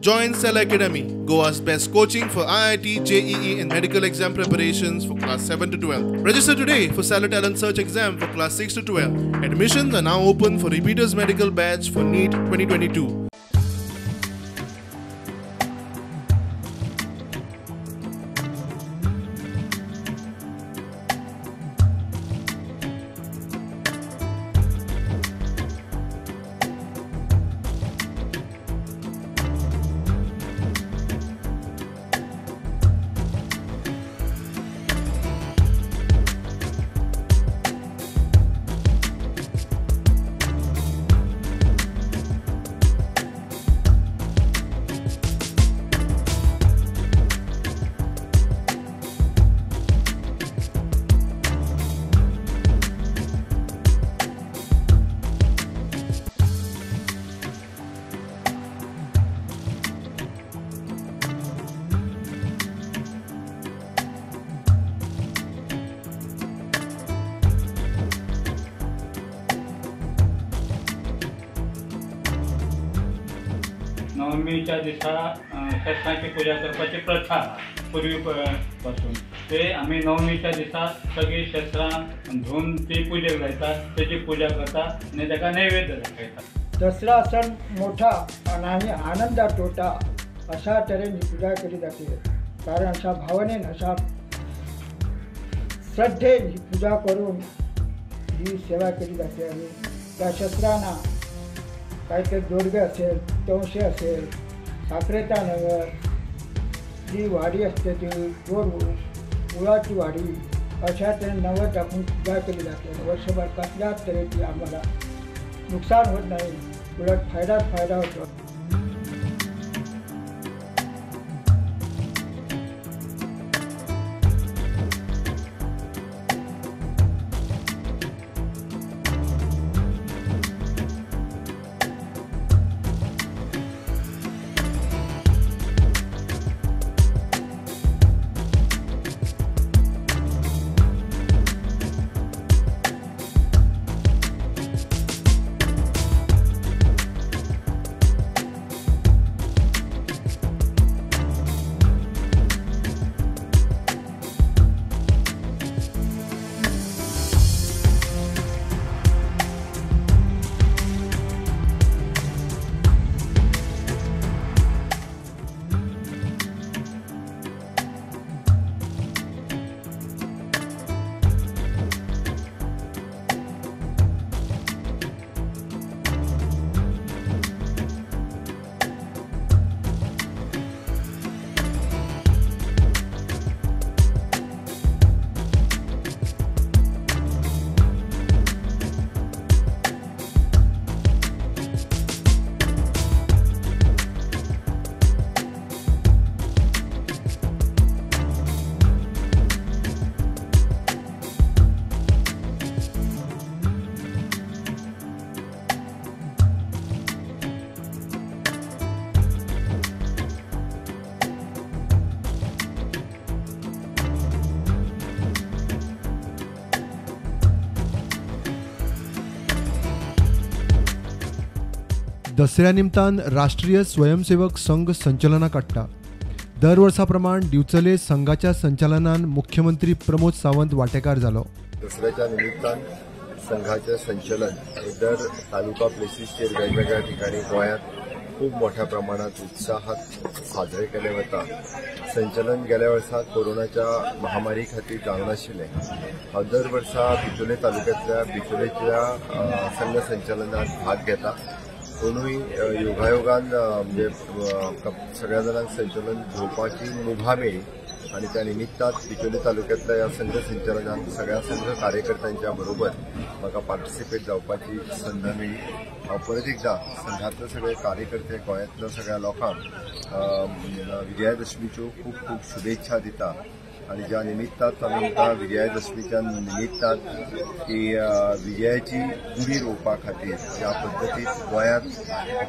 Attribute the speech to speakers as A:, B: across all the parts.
A: Join Cell Academy, Goa's best coaching for IIT, JEE and medical exam preparations for class 7 to 12. Register today for Cellar Talent Search exam for class 6 to 12. Admissions are now open for Repeaters Medical Batch for NEET 2022.
B: नवमीच्या दिसा शस्त्रांची पूजा करपाची प्रथा पूर्वी पासून ते आमी नवमीच्या दिसा सगळीं शस्त्रां धुवन ती पुजेक लायता, तेची पूजा करता आनी ताका नैवेद्य दाखयता.
C: दसरा सण मोठा आणि आनंदात तोटा अशा तऱ्हेने ही पूजा केली जाते, कारण अशा भावनेन अशा श्रद्धेन ही पूजा करून ही सेवा केली जाते. आणि त्या शस्त्रांना काहीतरी जोडवे असेल, तवशे असेल, साखरेचा नगर जी वाडी असते ती गोड गुळाची वाडी अशा तऱ्हेने नवस टाकून पूजा केली जाते. वर्षभर कसल्याच तऱ्हेची आम्हाला नुकसान होत नाही, उलट फायदाच फायदा होतो.
D: दसऱ्या निमतान राष्ट्रीय स्वयंसेवक संघ संचलनां काडटा. दर वर्सा प्रमाण दिवचले संघाच्या संचालनान मुख्यमंत्री प्रमोद सावंत वांटेकार जालो.
E: दसऱ्याच्या निमित्तान संघाचे संचलन हे दर तालुका प्लेसीसचेर वेगवेगळ्या ठिकाणी गोंयांत खूब मोठ्या प्रमाणात उत्साहात साजरे केले वता. संचलन गेल्या वर्सा कोरोनाच्या महामारी खातीर जावनाशिल्लें. हांव दर वर्सा बिचोले तालुक्यांतल्या बिचोलेच्या संघ संचलनात भाग घेता. कोणूय योगायोगान म्हणजे सगळ्या जाणांक संचलन घेवपाची मुभा मेळ्ळी आनी त्या निमित्तान बिचोले तालुक्यांतल्या ह्या संघ संचलनान सगळ्या संघ कार्यकर्त्यांच्या बरोबर म्हाका पार्टिसिपेट जावपाची संद मेळ्ळी. हांव परत एकदां संघांतले सगळे कार्यकर्ते गोंयांतल्या सगळ्या लोकांक विजयादशमीच्यो खूब खूब शुभेच्छा दिता आनी ज्या निमित्तान आमी म्हणटा विजयादशमीच्या निमित्तान की विजयाची गुढी रोवपा खातीर ज्या पद्दतीन गोंयांत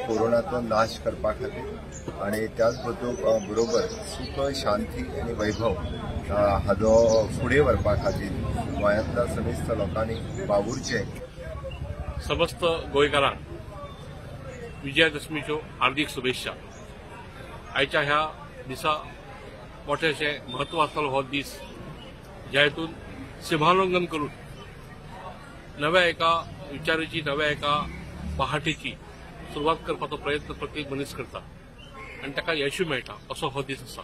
E: कोरोनाचो नाश करपा खातीर आनी त्याच बरोबर सुख शांती आनी वैभव हाजो फुडें व्हरपा खातीर गोंयांतल्या समेस्त लोकांनी वावुरचें.
F: समस्त गोंयकारांक विजयादशमीच्यो हार्दिक शुभेच्छा. आयच्या ह्या दिसा मोठें अशें म्हत्व आसतलो हो दीस, ज्या हेतून सिंहालोंगन करून नव्या एका विचाराची, नव्या एका पहाटेची सुरवात करपाचो प्रयत्न प्रत्येक मनीस करता आनी ताका यशूय मेळटा असो हो दीस आसा.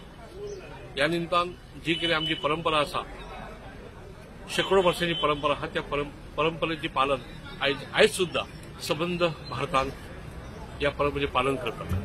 F: ह्या निमतान जी कितें आमची परंपरा आसा, शेकडो वर्सांची परंपरा आसा, त्या परंपरेची पालन आयज सुद्दां सबंद भारतान ह्या परंपरेचें पालन करतात.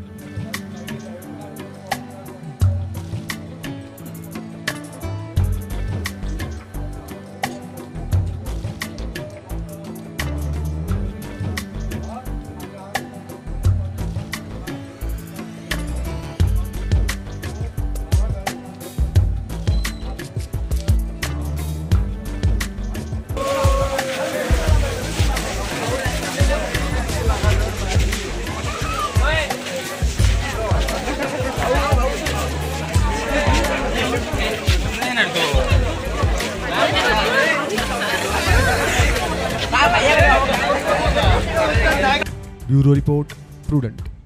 D: Bureau report, Prudent.